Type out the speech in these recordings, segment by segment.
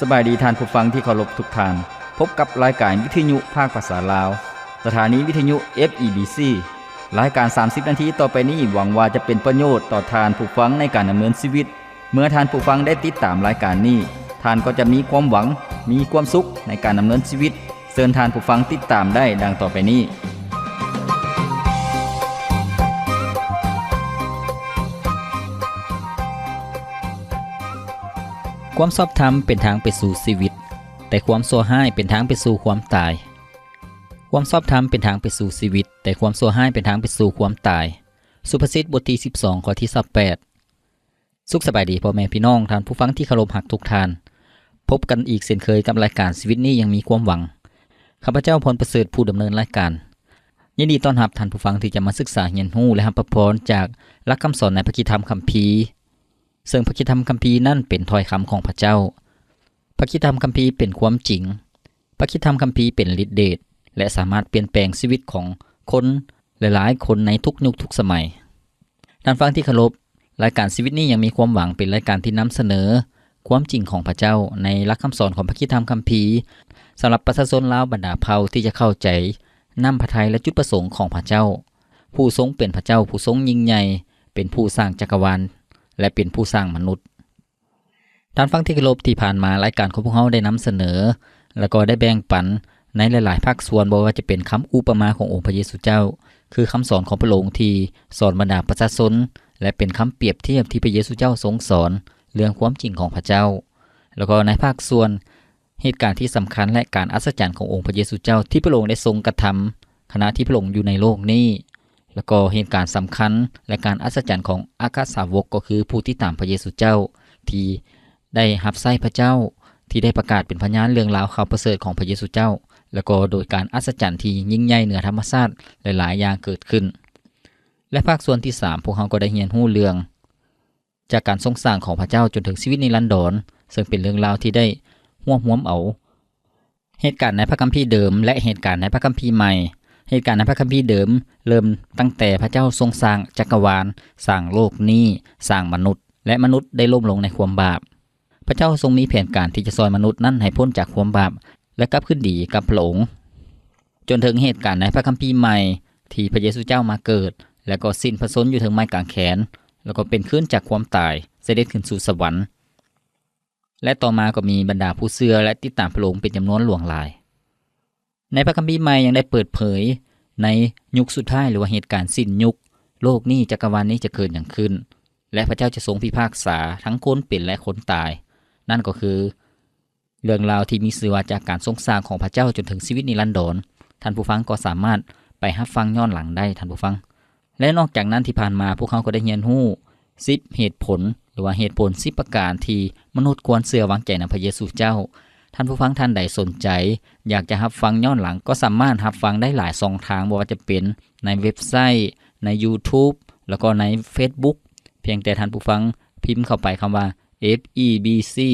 ສະບາຍດີທ່ານຜູ້ຟັງທີ່ເຄົາລົບທຸກທ່ານ. ພົບກັບລາຍການວິທະຍຸພາກພາສາລາວ, ສະຖານີວິທະຍຸ ເອຟ ອີ ບີ ຊີ. ລາຍການສາມສິບນາທີຕໍ່ໄປນີ້ ຫວັງວ່າຈະເປັນປະໂຫຍດຕໍ່ທ່ານຜູ້ຟັງໃນການດຳເນີນຊີວິດ. ເມື່ອທ່ານຜູ້ຟັງໄດ້ຕິດຕາມລາຍການນີ້, ທ່ານກໍຈະມີຄວາມຫວັງ, ມີຄວາມສຸກໃນການດຳເນີນຊີວິດ. ເຊີນທ່ານຜູ້ຟັງຕິດຕາມໄດ້ດັ່ງຕໍ່ໄປນີ້. ຄວາມຊອບທຳເປັນທາງໄປສູ່ຊີວິດ, ແຕ່ຄວາມຊົ່ວຮ້າຍເປັນທາງໄປສູ່ຄວາມຕາຍ. ຄວາມຊອບທຳເປັນທາງໄປສູ່ຊີວິດ, ແຕ່ຄວາມຊົ່ວຮ້າຍເປັນທາງໄປສູ່ຄວາມຕາຍ. ສຸພາສິດ ບົດທີສິບສອງ ຂໍ້ທີຊາວແປດ. ສຸກສະບາຍດີພໍ່ແມ່ພີ່ນ້ອງ, ທ່ານຜູ້ຟັງທີ່ເຄົາລົບຮັກທຸກທ່ານ. ພົບກັນອີກເຊັ່ນເຄີຍກັບລາຍການຊີວິດນີ້ຍັງມີຄວາມຫວັງ. ຂ້າພະເຈົ້າ ພອນປະເສີດ ຜູ້ດຳເນີນລາຍການ, ຍິນດີຕ້ອນຮັບທ່ານຜູ້ຟັງທີ່ຈະມາສຶກສາຮຽນຮູ້ ແລະ ຮັບພະພອນຈາກຫຼັກຄຳສອນໃນພະຄຣິສຕະທຳຄຳພີ, ເຊິ່ງພະຄຣິສຕະທຳຄຳພີນັ້ນເປັນຖ້ອຍຄຳຂອງພະເຈົ້າ. ພະຄຣິສຕະທຳຄຳພີເປັນຄວາມຈິງ. ພະຄຣິສຕະທຳຄຳພີເປັນລິດເດດ ແລະ ສາມາດປ່ຽນແປງຊີວິດຂອງຄົນຫຼາຍໆຄົນໃນທຸກຍຸກທຸກສະໄໝ. ທ່ານຟັງທີ່ເຄົາລົບ, ລາຍການຊີວິດນີ້ຍັງມີຄວາມຫວັງ ເປັນລາຍການທີ່ນຳສະເໜີຄວາມຈິງຂອງພະເຈົ້າໃນຫຼັກຄຳສອນຂອງພະຄຣິສຕະທຳຄຳພີ ສຳລັບປະຊາຊົນລາວບັນດາເຜົ່າທີ່ຈະເຂົ້າໃຈນ້ຳພະໄທ ແລະ ຈຸດປະສົງຂອງພະເຈົ້າ, ຜູ້ຊົງເປັນພະເຈົ້າ ຜູ້ຊົງຍິ່ງໃຫຍ່, ເປັນຜູ້ສ້າງຈັກກະວານ ແລະ ເປັນຜູ້ສ້າງມະນຸດ. ທ່ານຟັງທີ່ເຄົາລົບ, ທີ່ຜ່ານມາລາຍການຂອງພວກເຮົາໄດ້ນຳສະເໜີ ແລະ ກໍໄດ້ແບ່ງປັນໃນຫຼາຍໆພາກສ່ວນ, ບໍ່ວ່າຈະເປັນຄຳອຸປະມາຂອງອົງພະເຢຊູເຈົ້າ, ຄືຄຳສອນຂອງພະອົງທີ່ສອນບັນດາປະຊາຊົນ ແລະ ເປັນຄຳປຽບທຽບທີ່ພະເຢຊູເຈົ້າຊົງສອນເລື່ອງຄວາມຈິງຂອງພະເຈົ້າ, ແລ້ວກໍໃນພາກສ່ວນ ເຫດການທີ່ສຳຄັນ ແລະ ການອັດສະຈັນຂອງອົງພະເຢຊູເຈົ້າທີ່ພະອົງໄດ້ຊົງກະທຳຂະນະທີ່ພະອົງຢູ່ໃນໂລກນີ້, ແລ້ວກໍເຫດການສຳຄັນ ແລະ ການອັດສະຈັນຂອງອັກຄະສາວົກ ກໍຄືຜູ້ຕິດຕາມພະເຢຊູເຈົ້າທີ່ໄດ້ຮັບໃຊ້ພະເຈົ້າ, ທີ່ໄດ້ປະກາດເປັນພະຍານເລື່ອງລາວຂ່າວປະເສີດຂອງພະເຢຊູເຈົ້າ, ແລ້ວກໍໂດຍການອັດສະຈັນທີ່ຍິ່ງໃຫຍ່ເໜືອທຳມະຊາດຫຼາຍໆຢ່າງເກີດຂຶ້ນ. ແລະ ພາກສ່ວນທີສາມ ພວກເຮົາກໍໄດ້ຮຽນຮູ້ເລື່ອງ ຈາກການຊົງສ້າງຂອງພະເຈົ້າຈົນເຖິງຊີວິດນິລັນດອນ, ເຊິ່ງເປັນເລື່ອງລາວທີ່ໄດ້ຮວບຮວມເອົາເຫດການໃນພະຄຳພີເດີມ ແລະ ເຫດການໃນພະຄຳພີໃໝ່. ເຫດການໃນພະຄຳພີເດີມເລີ່ມຕັ້ງແຕ່ພະເຈົ້າຊົງສ້າງຈັກກະວານ, ສ້າງໂລກນີ້, ສ້າງມະນຸດ ແລະ ມະນຸດໄດ້ລົ້ມລົງໃນຄວາມບາບ. ພະເຈົ້າຊົງມີແຜນການທີ່ຈະຊ່ອຍມະນຸດນັ້ນໃຫ້ພົ້ນຈາກຄວາມບາບ ແລະ ກັບຄືນດີກັບພະອົງ, ຈົນເຖິງເຫດການໃນພະຄຳພີໃໝ່ທີ່ພະເຢຊູເຈົ້າມາເກີດ ແລະ ກໍສິ້ນພະຊົນຢູ່ເທິງໄມ້ກາງແຂນ, ແລ້ວກໍເປັນຄືນຈາກຄວາມຕາຍ, ສະເດັດຂຶ້ນສູ່ສະຫວັນ, ແລະ ຕໍ່ມາກໍມີບັນດາຜູ້ເຊື່ອ ແລະ ຕິດຕາມພະອົງເປັນຈຳນວນຫຼວງຫຼາຍ. ໃນພະຄຳພີໃໝ່ຍັງໄດ້ເປີດເຜີຍໃນຍຸກສຸດທ້າຍ ຫຼືວ່າເຫດການສິ້ນຍຸກ, ໂລກນີ້, ຈັກກະວານນີ້ຈະເກີດຫຍັງຂຶ້ນ ແລະ ພະເຈົ້າຈະຊົງພິພາກສາທັງຄົນເປັນ ແລະ ຄົນຕາຍ. ນັ້ນກໍຄື ເລື່ອງລາວທີ່ມີຊື່ວ່າຈາກການຊົງສ້າງຂອງພະເຈົ້າຈົນເຖິງຊີວິດນິລັນດອນ, ທ່ານຜູ້ຟັງກໍສາມາດໄປຮັບຟັງຍ້ອນຫຼັງໄດ້, ທ່ານຜູ້ຟັງ. ແລະ ນອກຈາກນັ້ນ, ທີ່ຜ່ານມາພວກເຮົາກໍໄດ້ຮຽນຮູ້ສິບເຫດຜົນ ຫຼືວ່າເຫດຜົນສິບປະການທີ່ມະນຸດຄວນເຊື່ອວາງໃຈນຳພະເຢຊູເຈົ້າ. ທ່ານຜູ້ຟັງທ່ານໃດສົນໃຈຢາກຈະຮັບຟັງຍ້ອນຫຼັງ, ກໍສາມາດຮັບຟັງໄດ້ຫຼາຍຊ່ອງທາງ, ບໍ່ວ່າຈະເປັນໃນເວັບໄຊ, ໃນຢູທູບ ແລ້ວກໍໃນເຟສບຸກ. ພຽງແຕ່ທ່ານຜູ້ຟັງພິມເຂົ້າໄປຄຳວ່າ ເອຟ ອີ ບີ ຊີ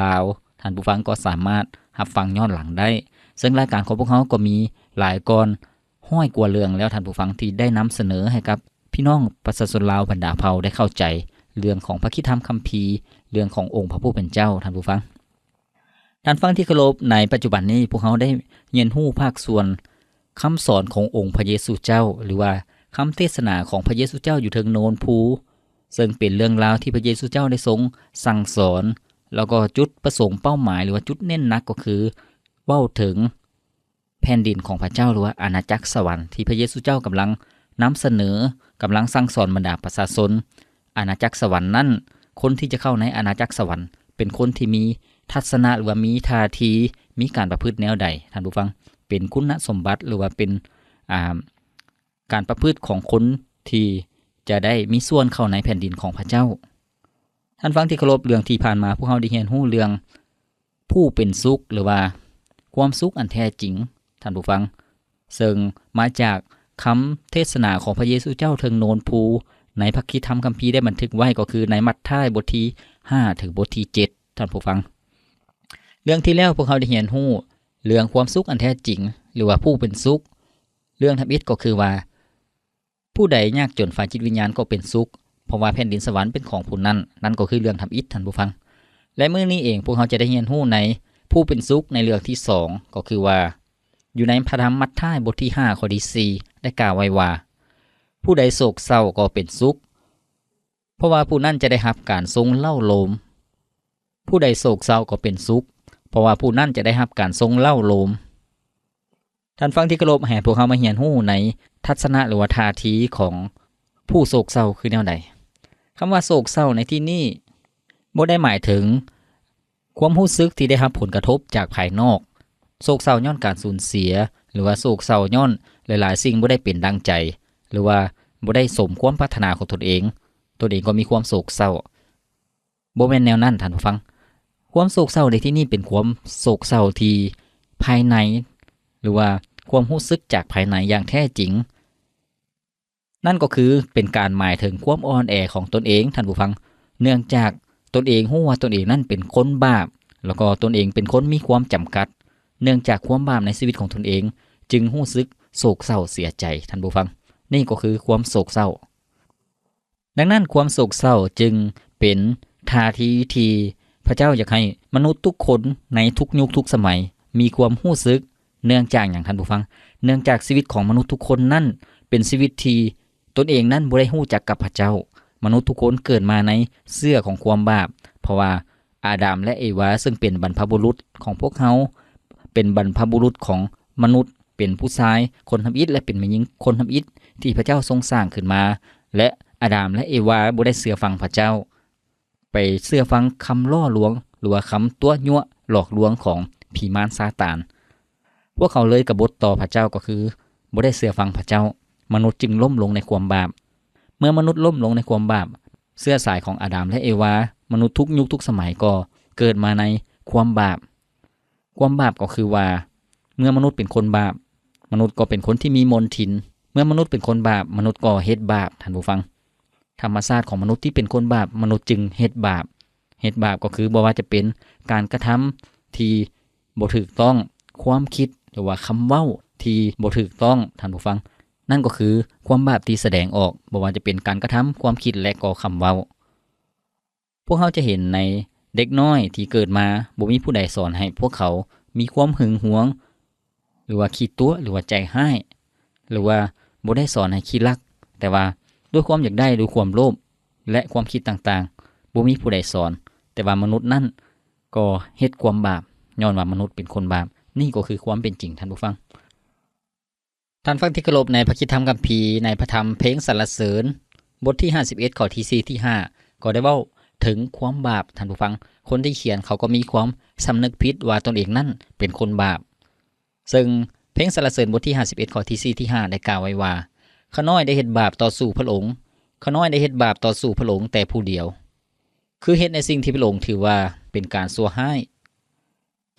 ລາວ, ທ່ານຜູ້ຟັງກໍສາມາດຮັບຟັງຍ້ອນຫຼັງໄດ້. ເຊິ່ງລາຍການຂອງພວກເຮົາກໍມີຫຼາຍກ່ອນຮ້ອຍກວ່າເລື່ອງແລ້ວ, ທ່ານຜູ້ຟັງ, ທີ່ໄດ້ນຳສະເໜີໃຫ້ກັບພີ່ນ້ອງປະຊາຊົນລາວບັນດາເຜົ່າໄດ້ເຂົ້າໃຈເລື່ອງຂອງພະຄຣິສຕະທຳຄຳພີ, ເລື່ອງຂອງອົງພະຜູ້ເປັນເຈົ້າ, ທ່ານຜູ້ຟັງ. ທ່ານຟັງທີ່ເຄົາລົບ, ໃນປັດຈຸບັນນີ້ພວກເຮົາໄດ້ຮຽນຮູ້ພາກສ່ວນຄຳສອນຂອງອົງພະເຢຊູເຈົ້າ ຫຼືວ່າຄຳເທດສະໜາຂອງພະເຢຊູເຈົ້າຢູ່ເທິງໂນນພູ, ເຊິ່ງເປັນເລື່ອງລາວທີ່ພະເຢຊູເຈົ້າໄດ້ຊົງສັ່ງສອນ, ແລ້ວກໍຈຸດປະສົງເປົ້າໝາຍ ຫຼືວ່າຈຸດເນັ້ນໜັກກໍຄືເວົ້າເຖິງແຜ່ນດິນຂອງພະເຈົ້າ ຫຼືວ່າອານາຈັກສະຫວັນ ທີ່ພະເຢຊູເຈົ້າກຳລັງນຳສະເໜີ, ກຳລັງສັ່ງສອນບັນດາປະຊາຊົນ. ອານາຈັກສະຫວັນນັ້ນ, ຄົນທີ່ຈະເຂົ້າໃນອານາຈັກສະຫວັນ ເປັນຄົນທີ່ມີທັດສະນະ ຫຼືວ່າມີທ່າທີ, ມີການປະພຶດແນວໃດ, ທ່ານຜູ້ຟັງ? ເປັນຄຸນນະສົມບັດ ຫຼືວ່າເປັນ, ອ່າ, ການປະພຶດຂອງຄົນທີ່ຈະໄດ້ມີສ່ວນເຂົ້າໃນແຜ່ນດິນຂອງພະເຈົ້າ. ທ່ານຟັງທີ່ເຄົາລົບ, ເລື່ອງທີ່ຜ່ານມາພວກເຮົາໄດ້ຮຽນຮູ້ເລື່ອງຜູ້ເປັນສຸກ ຫຼືວ່າຄວາມສຸກອັນແທ້ຈິງ, ທ່ານຜູ້ຟັງ, ເຊິ່ງມາຈາກຄຳເທດສະໜາຂອງພະເຢຊູເຈົ້າເທິງໂນນພູ ໃນພະຄຣິສຕະທຳຄຳພີໄດ້ບັນທຶກໄວ້, ກໍຄືໃນມັດທາຍບົດທີຫ້າ ເຖິງບົດທີເຈັດ, ທ່ານຜູ້ຟັງ. ເລື່ອງທີ່ແລ້ວພວກເຮົາໄດ້ຮຽນຮູ້ເລື່ອງຄວາມສຸກອັນແທ້ຈິງ ຫຼືວ່າຜູ້ເປັນສຸກ. ເລື່ອງທຳອິດກໍຄືວ່າ ຜູ້ໃດຍາກຈົນຝ່າຍຈິດວິນຍານກໍເປັນສຸກ, ເພາະວ່າແຜ່ນດິນສະຫວັນເປັນຂອງຜູ້ນັ້ນ. ນັ້ນກໍຄືເລື່ອງທຳອິດ, ທ່ານຜູ້ຟັງ. ແລະ ມື້ນີ້ເອງພວກເຮົາຈະໄດ້ຮຽນຮູ້ໃນຜູ້ເປັນສຸກໃນເລື່ອງທີສອງ ກໍຄືວ່າ ຢູ່ໃນພະທຳມັດທາຍບົດທີຫ້າ ຂໍ້ທີສີ່ ໄດ້ກ່າວໄວ້ວ່າ ຜູ້ໃດໂສກເສົ້າກໍເປັນສຸກ ເພາະວ່າຜູ້ນັ້ນຈະໄດ້ຮັບການຊົງເລົ້າໂລມ. ຜູ້ໃດໂສກເສົ້າກໍເປັນສຸກ ເພາະວ່າຜູ້ນັ້ນຈະໄດ້ຮັບການຊົງເລົ້າໂລມ. ທ່ານຟັງທີ່ເຄົາລົບ, ໃຫ້ພວກເຮົາມາຮຽນຮູ້ໃນທັດສະນະ ຫຼືວ່າທ່າທີຂອງຜູ້ໂສກເສົ້າຄືແນວໃດ? ຄຳວ່າໂສກເສົ້າໃນທີ່ນີ້ ບໍ່ໄດ້ໝາຍເຖິງຄວາມຮູ້ສຶກທີ່ໄດ້ຮັບຜົນກະທົບຈາກພາຍນອກ, ໂສກເສົ້າຍ້ອນການສູນເສຍ ຫຼືວ່າໂສກເສົ້າຍ້ອນຫຼາຍໆສິ່ງບໍ່ໄດ້ເປັນດັ່ງໃຈ ຫຼືວ່າບໍ່ໄດ້ສົມຄວາມປາດຖະໜາຂອງຕົນເອງ, ຕົນເອງກໍມີຄວາມໂສກເສົ້າ. ບໍ່ແມ່ນແນວນັ້ນທ່ານຜູ້ຟັງ. ຄວາມໂສກເສົ້າໃນທີ່ນີ້ເປັນຄວາມໂສກເສົ້າທີ່ພາຍໃນ ຫຼືວ່າຄວາມຮູ້ສຶກຈາກພາຍໃນຢ່າງແທ້ຈິງ. ນັ້ນກໍຄືເປັນການໝາຍເຖິງຄວາມອ່ອນແອຂອງຕົນເອງ, ທ່ານຜູ້ຟັງ, ເນື່ອງຈາກຕົນເອງຮູ້ວ່າຕົນເອງນັ້ນເປັນຄົນບາບ, ແລ້ວກໍຕົນເອງເປັນຄົນມີຄວາມຈຳກັດ. ເນື່ອງຈາກຄວາມບາບໃນຊີວິດຂອງຕົນເອງ, ຈຶ່ງຮູ້ສຶກໂສກເສົ້າເສຍໃຈ, ທ່ານຜູ້ຟັງ. ນີ້ກໍຄືຄວາມໂສກເສົ້າ. ດັ່ງນັ້ນ, ຄວາມໂສກເສົ້າຈຶ່ງເປັນທ່າທີທີ່ພະເຈົ້າຢາກໃຫ້ມະນຸດທຸກຄົນໃນທຸກຍຸກທຸກສະໄໝມີຄວາມຮູ້ສຶກ. ເນື່ອງຈາກຫຍັງທ່ານຜູ້ຟັງ? ເນື່ອງຈາກຊີວິດຂອງມະນຸດທຸກຄົນນັ້ນເປັນຊີວິດທີ່ຕົນເອງນັ້ນບໍ່ໄດ້ຮູ້ຈັກກັບພະເຈົ້າ. ມະນຸດທຸກຄົນເກີດມາໃນເຊື້ອຂອງຄວາມບາບ, ເພາະວ່າອາດາມ ແລະ ເອວາ ເຊິ່ງເປັນບັນພະບຸລຸດຂອງພວກເຮົາ, ເປັນບັນພະບຸລຸດຂອງມະນຸດ, ເປັນຜູ້ຊາຍຄົນທຳອິດ ແລະ ເປັນແມ່ຍິງຄົນທຳອິດທີ່ພະເຈົ້າຊົງສ້າງຂຶ້ນມາ, ແລະ ອາດາມ ແລະ ເອວາ ບໍ່ໄດ້ເຊື່ອຟັງພະເຈົ້າ. ໄປເຊື່ອຟັງຄຳຫຼໍ່ລວງ ຫຼືວ່າຄຳຕົວະຍົວະຫຼອກລວງຂອງຜີມານຊາຕານ. ພວກເຂົາເລີຍກະບົດຕໍ່ພະເຈົ້າ ກໍຄືບໍ່ໄດ້ເຊື່ອຟັງພະເຈົ້າ. ມະນຸດຈຶ່ງລົ້ມລົງໃນຄວາມບາບ. ເມື່ອມະນຸດລົ້ມລົງໃນຄວາມບາບ, ເຊື້ອສາຍຂອງອາດາມ ແລະ ເອວາ, ມະນຸດທຸກຍຸກທຸກສະໄໝກໍເກີດມາໃນຄວາມບາບ. ຄວາມບາບກໍຄືວ່າ ເມື່ອມະນຸດເປັນຄົນບາບ, ມະນຸດກໍເປັນຄົນທີ່ມີມົນທິນ. ເມື່ອມະນຸດເປັນຄົນບາບ, ມະນຸດກໍເຮັດບາບ, ທ່ານຜູ້ຟັງ. ທຳມະຊາດຂອງມະນຸດທີ່ເປັນຄົນບາບ, ມະນຸດຈຶ່ງເຮັດບາບ. ເຮັດບາບກໍຄືບໍ່ວ່າຈະເປັນການກະທຳທີ່ບໍ່ຖືກຕ້ອງ, ຄວາມຄິດ ຫຼືວ່າຄຳເວົ້າທີ່ບໍ່ຖືກຕ້ອງ, ທ່ານຜູ້ຟັງ. ນັ້ນກໍຄືຄວາມບາບທີ່ສະແດງອອກ, ບໍ່ວ່າຈະເປັນການກະທຳ, ຄວາມຄິດ ແລະ ກໍຄຳເວົ້າ. ພວກເຮົາຈະເຫັນໃນເດັກນ້ອຍທີ່ເກີດມາ ບໍ່ມີຜູ້ໃດສອນໃຫ້ພວກເຂົາມີຄວາມຫຶງຫວງ ຫຼືວ່າຂີ້ຕົວະ ຫຼືວ່າໃຈຮ້າຍ ຫຼືວ່າບໍ່ໄດ້ສອນໃຫ້ຂີ້ລັກ, ແຕ່ວ່າດ້ວຍຄວາມຢາກໄດ້, ດ້ວຍຄວາມໂລບ ແລະ ຄວາມຄິດຕ່າງໆ, ບໍ່ມີຜູ້ໃດສອນ, ແຕ່ວ່າມະນຸດນັ້ນກໍເຮັດຄວາມບາບ, ຍ້ອນວ່າມະນຸດເປັນຄົນບາບ. ນີ້ກໍຄືຄວາມເປັນຈິງ, ທ່ານຜູ້ຟັງ. ທ່ານຟັງທີ່ເຄົາລົບ, ໃນພະຄຣິສຕະທຳຄຳພີ, ໃນພະທຳເພງສັນລະເສີນ ບົດທີຫ້າສິບເອັດ ຂໍ້ທີສີ່ ທີຫ້າ ກໍໄດ້ເວົ້າເຖິງຄວາມບາບ, ທ່ານຜູ້ຟັງ. ຄົນທີ່ຂຽນເຂົາກໍມີຄວາມສຳນຶກຜິດວ່າຕົນເອງນັ້ນເປັນຄົນບາບ. ເຊິ່ງເພງສັນລະເສີນບົດທີຫ້າສິບເອັດ ຂໍ້ທີສີ່ ທີຫ້າ ໄດ້ກ່າວໄວ້ວ່າ, ຂ້ານ້ອຍໄດ້ເຮັດບາບຕໍ່ສູ່ພະອົງ, ຂ້ານ້ອຍໄດ້ເຮັດບາບຕໍ່ສູ່ພະອົງແຕ່ຜູ້ດຽວ, ຄືເຮັດໃນສິ່ງທີ່ພະອົງຖືວ່າເປັນການຊົ່ວຮ້າຍ.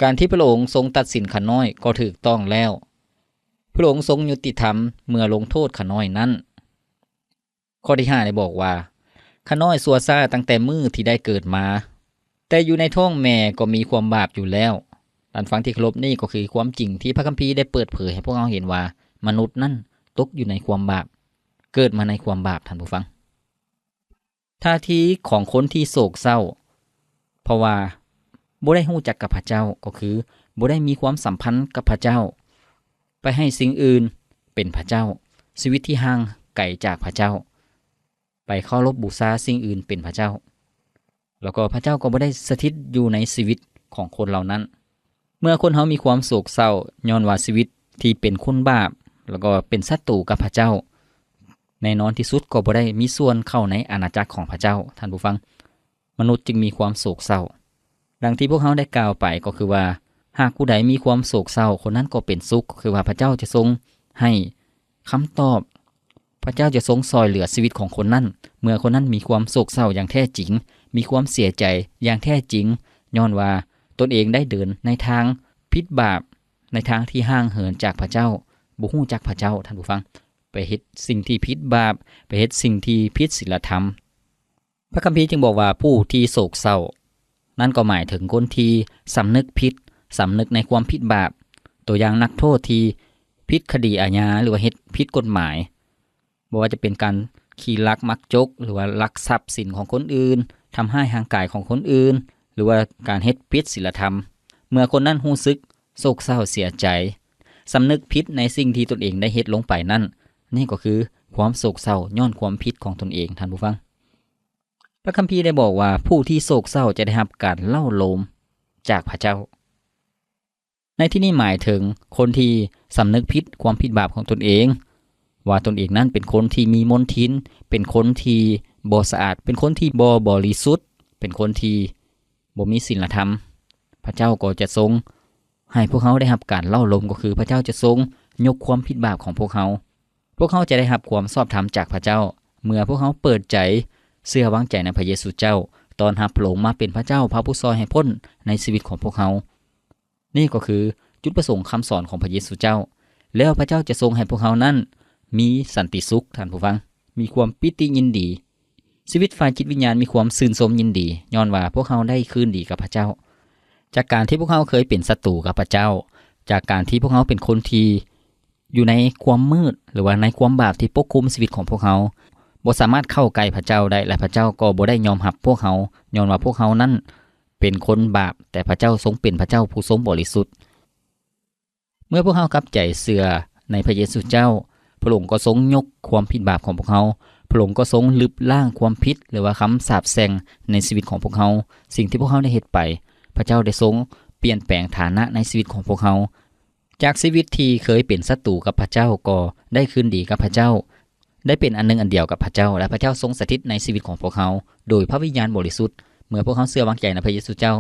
ການທີ່ພະອົງຊົງຕັດສິນຂ້ານ້ອຍກໍຖືກຕ້ອງແລ້ວ. ພະອົງຊົງຍຸຕິທຳເມື່ອລົງໂທດຂ້ານ້ອຍນັ້ນ. ຂໍ້ທີຫ້າໄດ້ບອກວ່າ, ຂ້ານ້ອຍຊົ່ວຊ້າຕັ້ງແຕ່ມື້ທີ່ໄດ້ເກີດມາ, ແຕ່ຢູ່ໃນທ້ອງແມ່ກໍມີຄວາມບາບຢູ່ແລ້ວ. ທ່ານຟັງທີ່ເຄົາລົບ, ນີ້ກໍຄືຄວາມຈິງທີ່ພະຄຳພີໄດ້ເປີດເຜີຍໃຫ້ພວກເຮົາເຫັນວ່າ ມະນຸດນັ້ນຕົກຢູ່ໃນຄວາມບາບ, ເກີດມາໃນຄວາມບາບ, ທ່ານຜູ້ຟັງ. ທ່າທີຂອງຄົນທີ່ໂສກເສົ້າ ເພາະວ່າບໍ່ໄດ້ຮູ້ຈັກກັບພະເຈົ້າ, ກໍຄືບໍ່ໄດ້ມີຄວາມສຳພັນກັບພະເຈົ້າ, ໄປໃຫ້ສິ່ງອື່ນເປັນພະເຈົ້າ, ຊີວິດທີ່ຫ່າງໄກຈາກພະເຈົ້າ, ໄປເຄົາລົບບູຊາສິ່ງອື່ນເປັນພະເຈົ້າ, ແລ້ວກໍພະເຈົ້າກໍບໍ່ໄດ້ສະຖິດຢູ່ໃນຊີວິດຂອງຄົນເຫຼົ່ານັ້ນ. ເມື່ອຄົນເຮົາມີຄວາມໂສກເສົ້າຍ້ອນວ່າຊີວິດທີ່ເປັນຄົນບາບ ແລ້ວກໍເປັນສັດຕູກັບພະເຈົ້າ, ແນ່ນອນທີ່ສຸດກໍບໍ່ໄດ້ມີສ່ວນເຂົ້າໃນອານາຈັກຂອງພະເຈົ້າ, ທ່ານຜູ້ຟັງ. ມະນຸດຈຶ່ງມີຄວາມໂສກເສົ້າ. ດັ່ງທີ່ພວກເຮົາໄດ້ກ່າວໄປກໍຄືວ່າ, ຫາກຜູ້ໃດມີຄວາມໂສກເສົ້າ, ຄົນນັ້ນກໍເປັນສຸກ, ກໍຄືວ່າພະເຈົ້າຈະຊົງໃຫ້ຄຳຕອບ, ພະເຈົ້າຈະຊົງຊ່ອຍເຫຼືອຊີວິດຂອງຄົນນັ້ນ, ເມື່ອຄົນນັ້ນມີຄວາມໂສກເສົ້າຢ່າງແທ້ຈິງ, ມີຄວາມເສຍໃຈຢ່າງແທ້ຈິງ, ຍ້ອນວ່າຕົນເອງໄດ້ເດີນໃນທາງຜິດບາບ, ໃນທາງທີ່ຫ່າງເຫີນຈາກພະເຈົ້າ, ບໍ່ຮູ້ຈັກພະເຈົ້າ, ທ່ານຜູ້ຟັງ, ໄປເຮັດສິ່ງທີ່ຜິດບາບ, ໄປເຮັດສິ່ງທີ່ຜິດศีລະທຳ. ພະຄຳພີຈຶ່ງບອກວ່າ ຜູ້ທີ່ໂສກເສົ້າ ນັ້ນກໍໝາຍເຖິງຄົນທີ່ສຳນຶກຜິດ, ສຳນຶກໃນຄວາມຜິດບາບ. ຕົວຢ່າງນັກໂທດທີ່ຜິດຄະດີອາຍາ ຫຼືວ່າເຮັດຜິດກົດໝາຍ, ບໍ່ວ່າຈະເປັນການຂີ້ລັກມັກຈົກ ຫຼືວ່າລັກຊັບສິນຂອງຄົນອື່ນ, ທຳຮ້າຍຮ່າງກາຍຂອງຄົນອື່ນ, ຫຼືວ່າການເຮັດຜິດສີລະທຳ. ເມື່ອຄົນນັ້ນຮູ້ສຶກໂສກເສົ້າເສຍໃຈ, ສຳນຶກຜິດໃນສິ່ງທີ່ຕົນເອງໄດ້ເຮັດລົງໄປນັ້ນ, ນີ້ກໍຄືຄວາມໂສກເສົ້າຍ້ອນຄວາມຜິດຂອງຕົນເອງ, ທ່ານຜູ້ຟັງ. ພະຄຳພີໄດ້ບອກວ່າ ຜູ້ທີ່ໂສກເສົ້າຈະໄດ້ຮັບການເລົ້າໂລມຈາກພະເຈົ້າ. ໃນທີ່ນີ້ໝາຍເຖິງຄົນທີ່ສຳນຶກຜິດຄວາມຜິດບາບຂອງຕົນເອງ, ວ່າຕົນເອງນັ້ນເປັນຄົນທີ່ມີມົນທິນ, ເປັນຄົນທີ່ບໍ່ສະອາດ, ເປັນຄົນທີ່ບໍ່ບໍລິສຸດ, ເປັນຄົນທີ່ບໍ່ມີສິນລະທຳ. ພະເຈົ້າກໍຈະຊົງໃຫ້ພວກເຮົາໄດ້ຮັບການເລົ້າໂລມ, ກໍຄືພະເຈົ້າຈະຊົງຍົກຄວາມຜິດບາບຂອງພວກເຮົາ. ພວກເຮົາຈະໄດ້ຮັບຄວາມຊອບທຳຈາກພະເຈົ້າ ເມື່ອພວກເຮົາເປີດໃຈເຊື່ອວາງໃຈໃນພະເຢຊູເຈົ້າ, ຕ້ອນຮັບພະອົງມາເປັນພະເຈົ້າ, ພະຜູ້ຊ່ອຍໃຫ້ພົ້ນໃນຊີວິດຂອງພວກເຮົາ. ນີ້ກໍຄືຈຸດປະສົງຄຳສອນຂອງພະເຢຊູເຈົ້າ. ແລ້ວພະເຈົ້າຈະຊົງໃຫ້ພວກເຮົານັ້ນມີສັນຕິສຸກ, ທ່ານຜູ້ຟັງ, ມີຄວາມປີຕິຍິນດີ. ຊີວິດຝ່າຍຈິດວິນຍານມີຄວາມຊື່ນຊົມຍິນດີ, ຍ້ອນວ່າພວກເຮົາໄດ້ຄືນດີກັບພະເຈົ້າ. ຈາກການທີ່ພວກເຮົາເຄີຍເປັນສັດຕູກັບພະເຈົ້າ, ຈາກການທີ່ພວກເຮົາເປັນຄົນທີ່ຢູ່ໃນຄວາມມືດ ຫຼືວ່າໃນຄວາມບາບທີ່ປົກຄຸມຊີວິດຂອງພວກເຮົາ, ບໍ່ສາມາດເຂົ້າໃກ້ພະເຈົ້າໄດ້ ແລະ ພະເຈົ້າກໍບໍ່ໄດ້ຍອມຮັບພວກເຮົາ, ຍ້ອນວ່າພວກເຮົານັ້ນເປັນຄົນບາບ, ແຕ່ພະເຈົ້າຊົງເປັນພະເຈົ້າຜູ້ຊົງບໍລິສຸດ. ເມື່ອພວກເຮົາກັບໃຈເຊື່ອໃນພະເຢຊູເຈົ້າ, ພະອົງກໍຊົງຍົກຄວາມຜິດບາບຂອງພວກເຮົາ. ພະອົງກໍຊົງລຶບລ້າງຄວາມຜິດ ຫຼືວ່າຄຳສາບແຊ່ງໃນຊີວິດຂອງພວກເຮົາ. ສິ່ງທີ່ພວກເຮົາໄດ້ເຮັດໄປ, ພະເຈົ້າໄດ້ຊົງປ່ຽນແປງຖານະໃນຊີວິດຂອງພວກເຮົາ. ຈາກຊີວິດທີ່ເຄີຍເປັນສັດຕູກັບພະເຈົ້າ ກໍໄດ້ຄືນດີກັບພະເຈົ້າ, ໄດ້ເປັນອັນໜຶ່ງອັນດຽວກັບພະເຈົ້າ ແລະ ພະເຈົ້າຊົງສະຖິດໃນຊີວິດຂອງພວກເຮົາໂດຍພະວິນຍານບໍລິສຸດ. ເມື່ອພວກເຮົາເຊື່ອວາງໃຈໃນພະເຢຊູເຈົ້າ,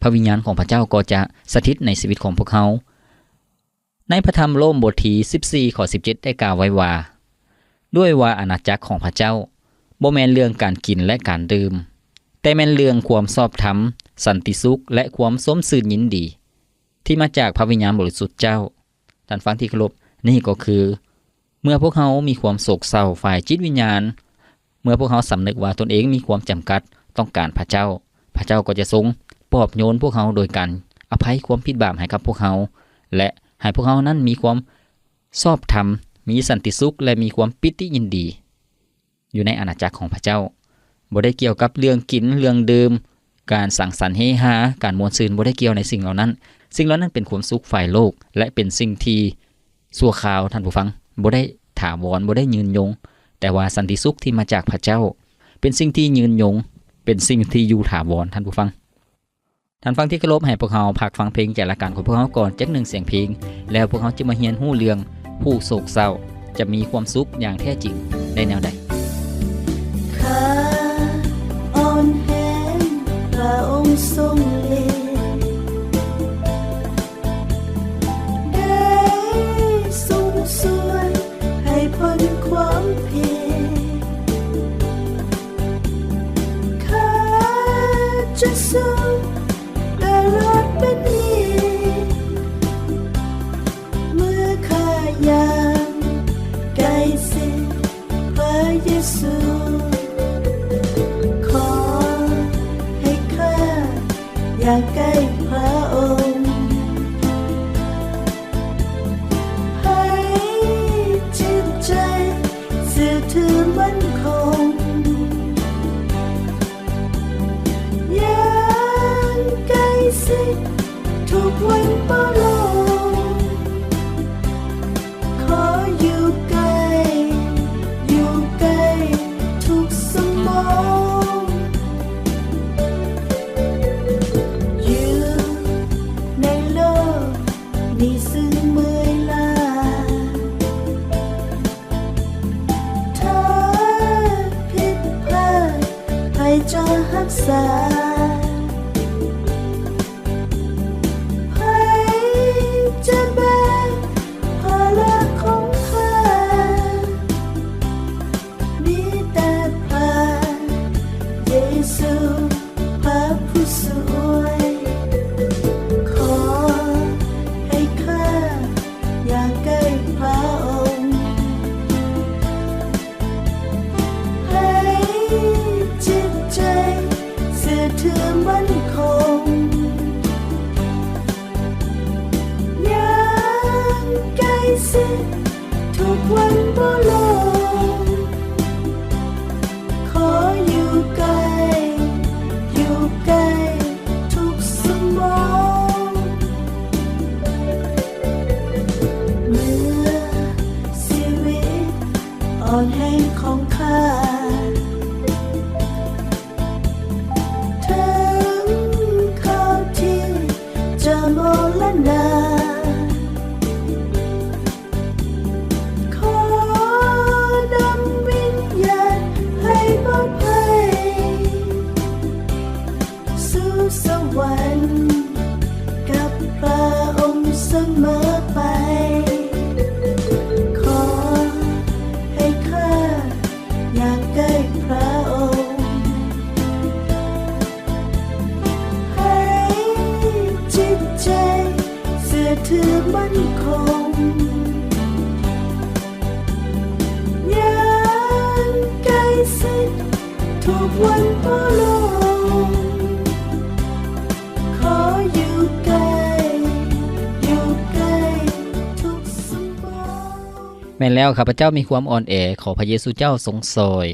ພະວິນຍານຂອງພະເຈົ້າກໍຈະສະຖິດໃນຊີວິດຂອງພວກເຮົາ. ໃນພະທຳໂລມບົດທີສິບສີ່ ຂໍ້ສິບເຈັດ ໄດ້ກ່າວໄວ້ວ່າ, ດ້ວຍວ່າອານາຈັກຂອງພະເຈົ້າບໍ່ແມ່ນເລື່ອງການກິນ ແລະ ການດື່ມ, ແຕ່ແມ່ນເລື່ອງຄວາມຊອບທຳ, ສັນຕິສຸກ ແລະ ຄວາມຊົມຊື່ນຍິນດີ ທີ່ມາຈາກພະວິນຍານບໍລິສຸດເຈົ້າ. ທ່ານຟັງທີ່ເຄົາລົບ, ນີ້ກໍຄື ເມື່ອພວກເຮົາມີຄວາມໂສກເສົ້າຝ່າຍຈິດວິນຍານ, ເມື່ອພວກເຮົາສຳນຶກວ່າຕົນເອງມີຄວາມຈຳກັດ, ຕ້ອງການພະເຈົ້າ, ພະເຈົ້າກໍຈະຊົງປອບໂຍນພວກເຮົາໂດຍການອະໄພຄວາມຜິດບາບໃຫ້ກັບພວກເຮົາ ແລະ ໃຫ້ພວກເຮົານັ້ນມີຄວາມຊອບທຳ, ມີສັນຕິສຸກ ແລະ ມີຄວາມປີຕິຍິນດີ ຢູ່ໃນອານາຈັກຂອງພະເຈົ້າ. ບໍ່ໄດ້ກ່ຽວກັບເລື່ອງກິນ, ເລື່ອງດື່ມ, ການສັງສັນເຮຮາ, ການມ່ວນຊື່ນ, ບໍ່ໄດ້ກ່ຽວໃນສິ່ງເຫຼົ່ານັ້ນ. ສິ່ງເຫຼົ່ານັ້ນເປັນຄວາມສຸກຝ່າຍໂລກ ແລະ ເປັນສິ່ງທີ່ຊົ່ວຄາວ, ທ່ານຜູ້ຟັງ, ບໍ່ໄດ້ຖາວອນ, ບໍ່ໄດ້ຍືນຍົງ. ແຕ່ວ່າສັນຕິສຸກທີ່ມາຈາກພະເຈົ້າ ເປັນສິ່ງທີ່ຍືນຍົງ, ເປັນສິ່ງທີ່ຢູ່ຖາວອນ, ທ່ານຜູ້ຟັງ. ທ່ານຟັງທີ່ເຄົາລົບ, ໃຫ້ພວກເຮົາພັກຟັງເພງຈາກລາຍການຂອງພວກເຮົາກ່ອນຈັກໜຶ່ງສຽງເພງ, ແລ້ວພວກເຮົາຈະມາຮຽນຮູ້ເລື່ອງຜູ້ໂສກເສົ້າຈະມີຄວາມສຸກຢ່າງແທ້ຈິງໄດ້ແນວໃດ. ຂ້າອ່ອນແຮງ, ພະອົງຊົງເລດ, ໄດ້ຊົງຊ່ວຍໃຫ້ພົ້ນຄວາມຜິດ. ຂ້າຈະສູ້ຕະຫຼອດເປັນນິດ, ເມື່ອຂ້າຍ່າງໃກ້ຊິດພະເຢຊູ. ຂໍໃຫ້ຂ້າຢ່າງໃກ້ພະອົງ, ໃຫ້ຈິດໃຈເຊື່ອຖືໝັ້ນຄົງ, ຢ່າງໃກ້ຊິດທຸກວັນບໍ່ລົງ. ຂໍຢູ່ໃກ້, ຢູ່ໃກ້ທຸກຊົ່ວໂມງ, ຢູ່ໃນໂລກນີ້ຊຶ່ງເມື່ອຍລ້າ. ຖ້າຜິດພາດໃຜຈະຮັກສາ, ໃຜຈະແບກພາລະຂອງຂ້າ? ມີແຕ່ພະເຢຊູ ພະຜູ້ຊ່ວຍ. ຂໍໃຫ້ຂ້າ ຢ່າງໃກ້ພະອົງ, ໃຫ້ຈິດໃຈເຊື່ອຖືໝັ້ນຄົງ, ຍ່າງໃກ້ຊິດທຸກວັນບໍ່ລົງ. ຂໍຢູ່ໃກ້, ຢູ່ໃກ້ ຖືໝັ້ນຄົງ ຢ່າງໃກ້ຊິດທຸກວັນພໍ່ຫຼວງ ຂໍຢູ່ໃກ້ ຢູ່ໃກ້ທຸກສະໝອງ. ແມ່ນແລ້ວ, ຂ້າພະເຈົ້າມີຄວາມອ່ອນແອ, ຂໍພະເຢຊູເຈົ້າຊົງຊ່ອຍ.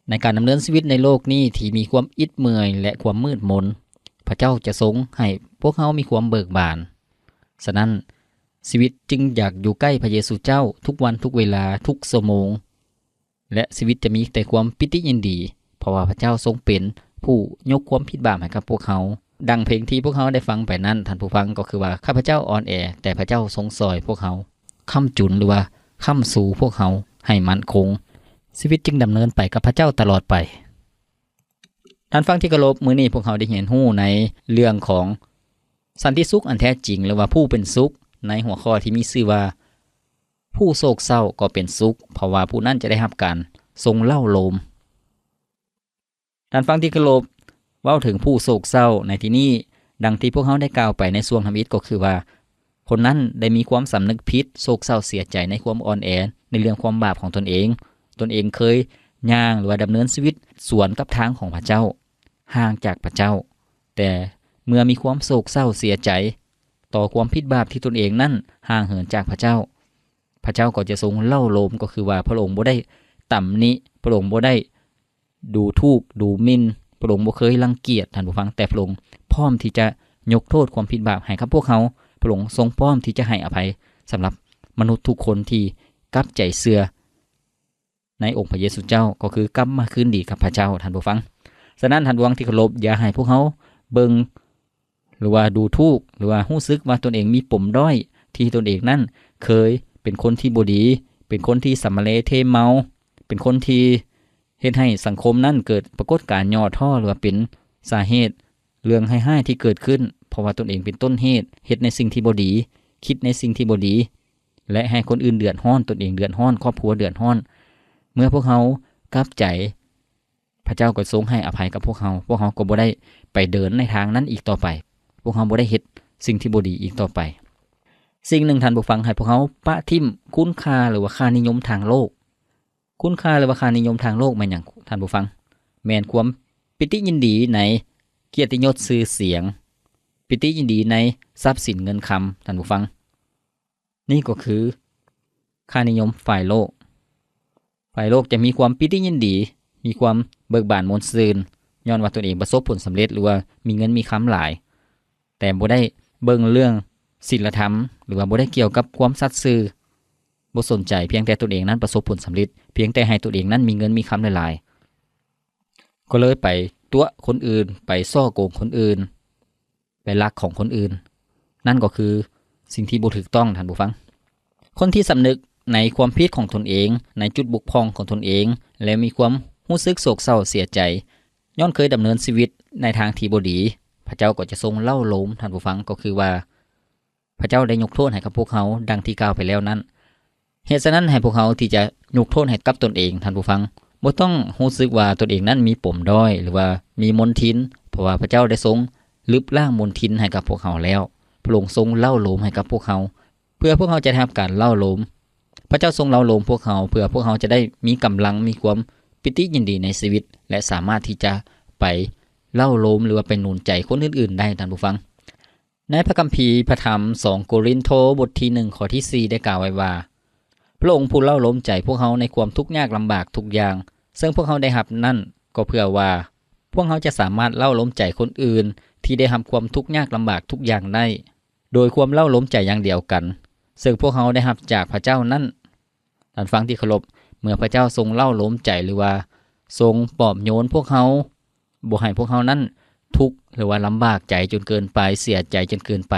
ໃນການດຳເນີນຊີວິດໃນໂລກນີ້ທີ່ມີຄວາມອິດເມື່ອຍ ແລະ ຄວາມມືດມົນ, ພະເຈົ້າຈະຊົງໃຫ້ພວກເຮົາມີຄວາມເບີກບານ. ສະນັ້ນ, ຊີວິດຈຶ່ງຢາກຢູ່ໃກ້ພະເຢຊູເຈົ້າທຸກວັນ, ທຸກເວລາ, ທຸກຊົ່ວໂມງ ແລະ ຊີວິດຈະມີແຕ່ຄວາມປີຕິຍິນດີ, ເພາະວ່າພະເຈົ້າຊົງເປັນຜູ້ຍົກຄວາມຜິດບາບໃຫ້ກັບພວກເຮົາ. ດັ່ງເພງທີ່ພວກເຮົາໄດ້ຟັງໄປນັ້ນ, ທ່ານຜູ້ຟັງ, ກໍຄືວ່າ ຂ້າພະເຈົ້າອ່ອນແອ, ແຕ່ພະເຈົ້າຊົງຊ່ອຍພວກເຮົາ ຄ້ຳຈຸນ ຫຼືວ່າຄ້ຳຊູພວກເຮົາໃຫ້ໝັ້ນຄົງ, ຊີວິດຈຶ່ງດຳເນີນໄປກັບພະເຈົ້າຕະຫຼອດໄປ. ທ່ານຟັງທີ່ເຄົາລົບ, ມື້ນີ້ພວກເຮົາໄດ້ຮຽນຮູ້ໃນເລື່ອງຂອງສັນຕິສຸກອັນແທ້ຈິງ ຫຼືວ່າຜູ້ເປັນສຸກ ໃນຫົວຂໍ້ທີ່ມີຊື່ວ່າ ຜູ້ໂສກເສົ້າກໍເປັນສຸກ, ເພາະວ່າຜູ້ນັ້ນຈະໄດ້ຮັບການຊົງເລົ້າໂລມ. ທ່ານຟັງທີ່ເຄົາລົບ, ເວົ້າເຖິງຜູ້ໂສກເສົ້າໃນທີ່ນີ້, ດັ່ງທີ່ພວກເຮົາໄດ້ກ່າວໄປໃນຊ່ວງທຳອິດ, ກໍຄືວ່າ ຄົນນັ້ນໄດ້ມີຄວາມສຳນຶກຜິດ, ໂສກເສົ້າເສຍໃຈໃນຄວາມອ່ອນແອ, ໃນເລື່ອງຄວາມບາບຂອງຕົນເອງ. ຕົນເອງເຄີຍຍ່າງ ຫຼືວ່າດຳເນີນຊີວິດສວນກັບທາງຂອງພະເຈົ້າ, ຫ່າງຈາກພະເຈົ້າ. ແຕ່ເມື່ອມີຄວາມໂສກເສົ້າເສຍໃຈຕໍ່ຄວາມຜິດບາບທີ່ຕົນເອງນັ້ນຫ່າງເຫີນຈາກພະເຈົ້າ, ພະເຈົ້າກໍຈະຊົງເລົ້າໂລມ, ກໍຄືວ່າພະອົງບໍ່ໄດ້ຕຳໜິ, ພະອົງບໍ່ໄດ້ ດູຖູກ ດູໝິ່ນ, ພະອົງບໍ່ເຄີຍລັງກຽດ, ທ່ານຜູ້ຟັງ, ແຕ່ພະອົງພ້ອມທີ່ຈະຍົກໂທດຄວາມຜິດບາບໃຫ້ກັບພວກເຮົາ. ພະອົງຊົງພ້ອມທີ່ຈະໃຫ້ອະໄພສຳລັບມະນຸດທຸກຄົນທີ່ກັບໃຈເຊື່ອໃນອົງພະເຢຊູເຈົ້າ, ກໍຄືກັບມາຄືນດີກັບພະເຈົ້າ, ທ່ານຜູ້ຟັງ. ສະນັ້ນ, ທ່ານຜູ້ຟັງທີ່ເຄົາລົບ, ຢ່າໃຫ້ພວກເຮົາເບິ່ງ ຫຼືວ່າດູຖູກ ຫຼືວ່າຮູ້ສຶກວ່າຕົນເອງມີປົມດ້ອຍ, ທີ່ຕົນເອງນັ້ນເຄີຍເປັນຄົນທີ່ບໍ່ດີ, ເປັນຄົນທີ່ສຳມະເລເທເມົາ, ເປັນຄົນທີ່ເຮັດໃຫ້ສັງຄົມນັ້ນເກີດປາກົດການຫຍໍ້ທໍ້ ຫຼືວ່າເປັນສາເຫດເລື່ອງຮ້າຍໆທີ່ເກີດຂຶ້ນ, ເພາະວ່າຕົນເອງເປັນຕົ້ນເຫດ, ເຮັດໃນສິ່ງທີ່ບໍ່ດີ, ຄິດໃນສິ່ງທີ່ບໍ່ດີ ແລະ ໃຫ້ຄົນອື່ນເດືອດຮ້ອນ, ຕົນເອງເດືອດຮ້ອນ, ຄອບຄົວເດືອດຮ້ອນ. ເມື່ອພວກເຮົາກັບໃຈ, ພະເຈົ້າກໍຊົງໃຫ້ອະໄພກັບພວກເຮົາ, ພວກເຮົາກໍບໍ່ໄດ້ໄປເດີນໃນທາງນັ້ນອີກຕໍ່ໄປ, ພວກເຮົາບໍ່ໄດ້ເຮັດສິ່ງທີ່ບໍ່ດີອີກຕໍ່ໄປ. ສິ່ງໜຶ່ງ, ທ່ານຜູ້ຟັງ, ໃຫ້ພວກເຮົາປະຖິ້ມຄຸນຄ່າ ຫຼືວ່າຄ່ານິຍົມທາງໂລກ. ຄຸນຄ່າ ຫຼືວ່າຄ່ານິຍົມທາງໂລກແມ່ນຫຍັງ, ທ່ານຜູ້ຟັງ? ແມ່ນຄວາມປີຕິຍິນດີໃນກຽດຕິຍົດຊື່ສຽງ, ປີຕິຍິນດີໃນຊັບສິນເງິນຄຳ, ທ່ານຜູ້ຟັງ. ນີ້ກໍຄືຄ່ານິຍົມຝ່າຍໂລກ. ຝ່າຍໂລກຈະມີຄວາມປີຕິຍິນດີ, ມີຄວາມເບີກບານມ່ວນຊື່ນ, ຍ້ອນວ່າຕົນເອງປະສົບຜົນສຳເລັດ ຫຼືວ່າມີເງິນມີຄຳຫຼາຍ, ແຕ່ບໍ່ໄດ້ເບິ່ງເລື່ອງສິນລະທຳ ຫຼືວ່າບໍ່ໄດ້ກ່ຽວກັບຄວາມສັດຊື່, ບໍ່ສົນໃຈ, ພຽງແຕ່ຕົນເອງນັ້ນປະສົບຜົນສຳເລັດ, ພຽງແຕ່ໃຫ້ຕົນເອງນັ້ນມີເງິນມີຄຳຫຼາຍໆ, ກໍເລີຍໄປຕົວະຄົນອື່ນ, ໄປສໍ້ໂກງຄົນອື່ນ. ໄປລັກຂອງຄົນອື່ນ, ນັ້ນກໍຄືສິ່ງທີ່ບໍ່ຖືກຕ້ອງ, ທ່ານຜູ້ຟັງ. ຄົນທີ່ສຳນຶກໃນຄວາມຜິດຂອງຕົນເອງ, ໃນຈຸດບົກຜ່ອງຂອງຕົນເອງ ແລະ ມີຄວາມຮູ້ສຶກໂສກເສົ້າເສຍໃຈ ຍ້ອນເຄີຍດຳເນີນຊີວິດໃນທາງທີ່ບໍ່ດີ, ພະເຈົ້າກໍຈະຊົງເລົ້າໂລມ, ທ່ານຜູ້ຟັງ, ກໍຄືວ່າພະເຈົ້າໄດ້ຍົກໂທດໃຫ້ກັບພວກເຮົາ, ດັ່ງທີ່ກ່າວໄປແລ້ວນັ້ນ. ເຫດສະນັ້ນ, ໃຫ້ພວກເຮົາທີ່ຈະຍົກໂທດໃຫ້ກັບຕົນເອງ, ທ່ານຜູ້ຟັງ, ບໍ່ຕ້ອງຮູ້ສຶກວ່າຕົນເອງນັ້ນມີປົມດ້ອຍ ຫຼືວ່າມີມົນທິນ, ເພາະວ່າພະເຈົ້າໄດ້ຊົງລຶບລ້າງມົນທິນໃຫ້ກັບພວກເຮົາແລ້ວ. ພະອົງຊົງເລົ້າໂລມໃຫ້ກັບພວກເຮົາ, ເພື່ອພວກເຮົາຈະໄດ້ຮັບການເລົ້າໂລມ. ພະເຈົ້າຊົງເລົ້າໂລມພວກເຮົາ, ເພື່ອພວກເຮົາຈະໄດ້ມີກຳລັງ, ມີຄວາມປີຕິຍິນດີໃນຊີວິດ ແລະ ສາມາດທີ່ຈະໄປເລົ້າໂລມ ຫຼືວ່າໄປໜູນໃຈຄົນອື່ນໆໄດ້, ທ່ານຜູ້ຟັງ. ໃນພະຄຳພີພະທຳ ສອງໂກລິນໂທ ບົດທີໜຶ່ງ ຂໍ້ທີສີ່ ໄດ້ກ່າວໄວ້ວ່າ, ພະອົງຜູ້ເລົ້າໂລມໃຈພວກເຮົາໃນຄວາມທຸກຍາກລຳບາກທຸກຢ່າງ ເຊິ່ງພວກເຮົາໄດ້ຮັບນັ້ນ, ກໍເພື່ອວ່າພວກເຮົາຈະສາມາດເລົ້າໂລມໃຈຄົນອື່ນທີ່ໄດ້ຮັບຄວາມທຸກຍາກລຳບາກທຸກຢ່າງໄດ້, ໂດຍຄວາມເລົ້າໂລມໃຈຢ່າງດຽວກັນ ເຊິ່ງພວກເຮົາໄດ້ຮັບຈາກພະເຈົ້ານັ້ນ. ທ່ານຟັງທີ່ເຄົາລົບ, ເມື່ອພະເຈົ້າຊົງເລົ້າໂລມໃຈ ຫຼືວ່າຊົງປອບໂຍນພວກເຮົາ, ບໍ່ໃຫ້ພວກເຮົານັ້ນທຸກ ຫຼືວ່າລຳບາກໃຈຈົນເກີນໄປ, ເສຍໃຈຈົນເກີນໄປ,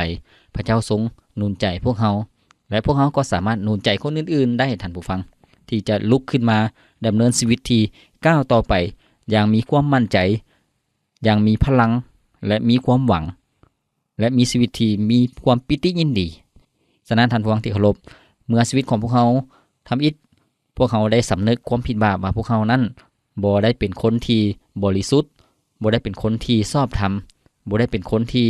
ພະເຈົ້າຊົງໜູນໃຈພວກເຮົາ ແລະ ພວກເຮົາກໍສາມາດໜູນໃຈຄົນອື່ນໆໄດ້, ທ່ານຜູ້ຟັງ, ທີ່ຈະລຸກຂຶ້ນມາດຳເນີນຊີວິດທີ່ກ້າວຕໍ່ໄປຢ່າງມີຄວາມໝັ້ນໃຈ, ຢ່າງມີພະລັງ ແລະ ມີຄວາມຫວັງ ແລະ ມີຊີວິດທີ່ມີຄວາມປີຕິຍິນດີ. ສະນັ້ນ, ທ່ານຜູ້ຟັງທີ່ເຄົາລົບ, ເມື່ອຊີວິດຂອງພວກເຮົາທຳອິດ ພວກເຮົາໄດ້ສຳນຶກຄວາມຜິດບາບວ່າພວກເຮົານັ້ນບໍ່ໄດ້ເປັນຄົນທີ່ບໍລິສຸດ, ບໍ່ໄດ້ເປັນຄົນທີ່ຊອບທຳ, ບໍ່ໄດ້ເປັນຄົນທີ່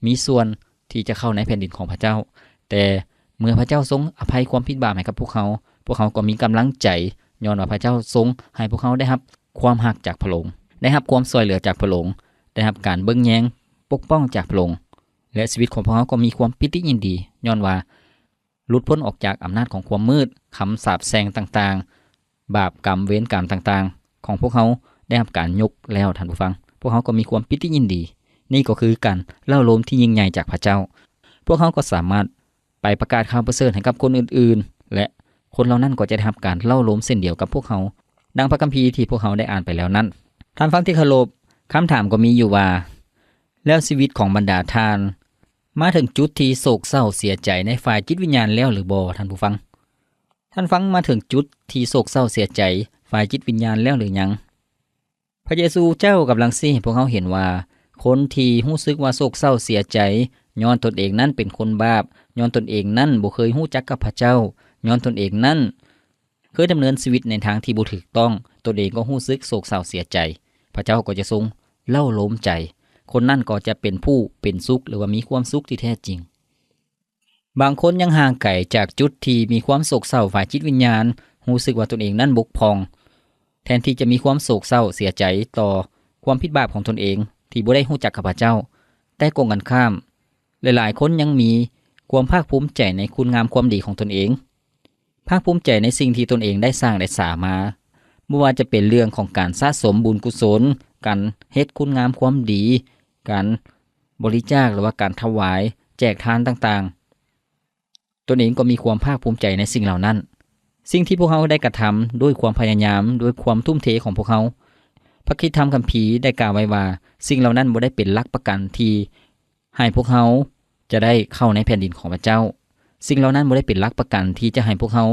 ມີສ່ວນ ທີ່ຈະເຂົ້າໃນແຜ່ນດິນຂອງພະເຈົ້າ. ແຕ່ເມື່ອພະເຈົ້າຊົງອະໄພຄວາມຜິດບາບໃຫ້ກັບພວກເຮົາ, ພວກເຮົາກໍມີກຳລັງໃຈ ຍ້ອນວ່າພະເຈົ້າຊົງໃຫ້ພວກເຮົາໄດ້ຮັບຄວາມຮັກຈາກພະອົງ, ໄດ້ຮັບຄວາມຊ່ວຍເຫຼືອຈາກພະອົງ, ໄດ້ຮັບການເບິ່ງແຍງປົກປ້ອງຈາກພະອົງ ແລະ ຊີວິດຂອງພວກເຮົາກໍມີຄວາມປີຕິຍິນດີ ຍ້ອນວ່າ ຫຼຸດພົ້ນອອກຈາກອຳນາດຂອງຄວາມມືດ, ຄຳສາບແຊ່ງຕ່າງໆ, ບາບກຳເວນກຳຕ່າງໆຂອງພວກເຮົາໄດ້ຮັບການຍົກແລ້ວ, ທ່ານຜູ້ຟັງ. ພວກເຮົາກໍມີຄວາມປີຕິຍິນດີ. ນີ້ກໍຄືການເລົ້າໂລມທີ່ຍິ່ງໃຫຍ່ຈາກພະເຈົ້າ. ພວກເຮົາກໍສາມາດໄປປະກາດຂ່າວປະເສີດໃຫ້ກັບຄົນອື່ນໆ ແລະ ຄົນເຫຼົ່ານັ້ນກໍຈະໄດ້ຮັບການເລົ້າໂລມເຊັ່ນດຽວກັບພວກເຮົາ, ດັ່ງພະຄຳພີທີ່ພວກເຮົາໄດ້ອ່ານໄປແລ້ວນັ້ນ. ທ່ານຟັງທີ່ເຄົາລົບ, ຄຳຖາມກໍມີຢູ່ວ່າ, ແລ້ວຊີວິດຂອງບັນດາທ່ານ ມາເຖິງຈຸດທີ່ໂສກເສົ້າເສຍໃຈໃນຝ່າຍຈິດວິນຍານແລ້ວຫຼືບໍ່, ທ່ານຜູ້ຟັງ? ທ່ານຟັງມາເຖິງຈຸດທີ່ໂສກເສົ້າເສຍໃຈຝ່າຍຈິດວິນຍານແລ້ວຫຼືຍັງ? ພະເຢຊູເຈົ້າກຳລັງຊີ້ໃຫ້ພວກເຮົາເຫັນວ່າ ຄົນທີ່ຮູ້ສຶກວ່າໂສກເສົ້າເສຍໃຈ ຍ້ອນຕົນເອງນັ້ນເປັນຄົນບາບ, ຍ້ອນຕົນເອງນັ້ນບໍ່ເຄີຍຮູ້ຈັກກັບພະເຈົ້າ, ຍ້ອນຕົນເອງນັ້ນ ເຄີຍດຳເນີນຊີວິດໃນທາງທີ່ບໍ່ຖືກຕ້ອງ, ຕົນເອງກໍຮູ້ສຶກໂສກເສົ້າເສຍໃຈ. ພະເຈົ້າກໍຈະຊົງເລົ້າໂລມໃຈ. ຄົນນັ້ນກໍຈະເປັນຜູ້ເປັນສຸກ ຫຼືວ່າມີຄວາມສຸກທີ່ແທ້ຈິງ. ບາງຄົນຍັງຫ່າງໄກຈາກຈຸດທີ່ມີຄວາມໂສກເສົ້າຝ່າຍຈິດວິນຍານ, ຮູ້ສຶກວ່າຕົນເອງນັ້ນບົກຜ່ອງ. ແທນທີ່ຈະມີຄວາມໂສກເສົ້າເສຍໃຈຕໍ່ຄວາມຜິດບາບຂອງຕົນເອງທີ່ບໍ່ໄດ້ຮູ້ຈັກກັບພະເຈົ້າ, ແຕ່ກົງກັນຂ້າມ, ຫຼາຍໆຄົນຍັງມີຄວາມພາກພູມໃຈໃນຄຸນງາມຄວາມດີຂອງຕົນເອງ. ພາກພູມໃຈໃນສິ່ງທີ່ຕົນເອງໄດ້ສ້າງໄດ້ສາມາ, ບໍ່ວ່າຈະເປັນເລື່ອງຂອງການສະສົມບຸນກຸສົນ, ການເຮັດຄຸນງາມຄວາມດີ, ການບໍລິຈາກ ຫຼືວ່າການຖວາຍແຈກທານຕ່າງໆ, ຕົນເອງກໍມີຄວາມພາກພູມໃຈໃນສິ່ງເຫຼົ່ານັ້ນ. ສິ່ງທີ່ພວກເຮົາໄດ້ກະທຳດ້ວຍຄວາມພະຍາຍາມ, ດ້ວຍຄວາມທຸ່ມເທຂອງພວກເຮົາ, ພະຄຣິສຕະທຳຄຳພີໄດ້ກ່າວໄວ້ວ່າ, ສິ່ງເຫຼົ່ານັ້ນບໍ່ໄດ້ເປັນຫຼັກປະກັນທີ່ ໃຫ້ພວກເຮົາຈະໄດ້ເຂົ້າໃນແຜ່ນດິນຂອງພະເຈົ້າ. ສິ່ງເຫຼົ່ານັ້ນບໍ່ໄດ້ເປັນຫຼັກປະກັນທີ່ຈະໃຫ້ພວກເຮົາ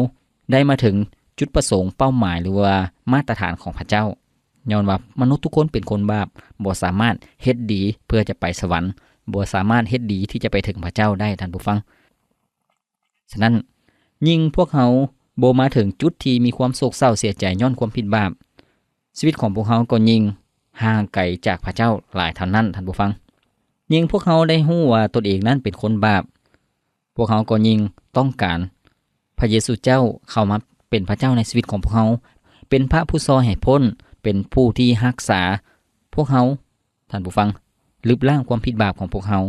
ໄດ້ມາເຖິງຈຸດປະສົງ, ເປົ້າໝາຍ ຫຼືວ່າມາດຕະຖານຂອງພະເຈົ້າ. ຍ້ອນວ່າມະນຸດທຸກຄົນເປັນຄົນບາບ, ບໍ່ສາມາດເຮັດດີເພື່ອຈະໄປສະຫວັນ, ບໍ່ສາມາດເຮັດດີທີ່ຈະໄປເຖິງພະເຈົ້າໄດ້, ທ່ານຜູ້ຟັງ. ສະນັ້ນ, ຍິ່ງພວກເຮົາບໍ່ມາເຖິງຈຸດທີ່ມີຄວາມໂສກເສົ້າເສຍໃຈຍ້ອນຄວາມຜິດບາບ, ຊີວິດຂອງພວກເຮົາກໍຍິ່ງຫ່າງໄກຈາກພະເຈົ້າຫຼາຍເທົ່ານັ້ນ, ທ່ານຜູ້ຟັງ. ຍິ່ງພວກເຮົາໄດ້ຮູ້ວ່າຕົນເອງນັ້ນເປັນຄົນບາບ, ພວກເຮົາກໍຍິ່ງຕ້ອງການພະເຢຊູເຈົ້າເຂົ້າມາເປັນພະເຈົ້າໃນຊີວິດຂອງພວກເຮົາ, ເປັນພະຜູ້ຊ່ອຍໃຫ້ພົ້ນ, ເປັນຜູ້ທີ່ຮັກສາພວກເຮົາ, ທ່ານຜູ້ຟັງ, ລຶບລ້າງຄວາມຜິດບາບຂອງພວກເຮົາ.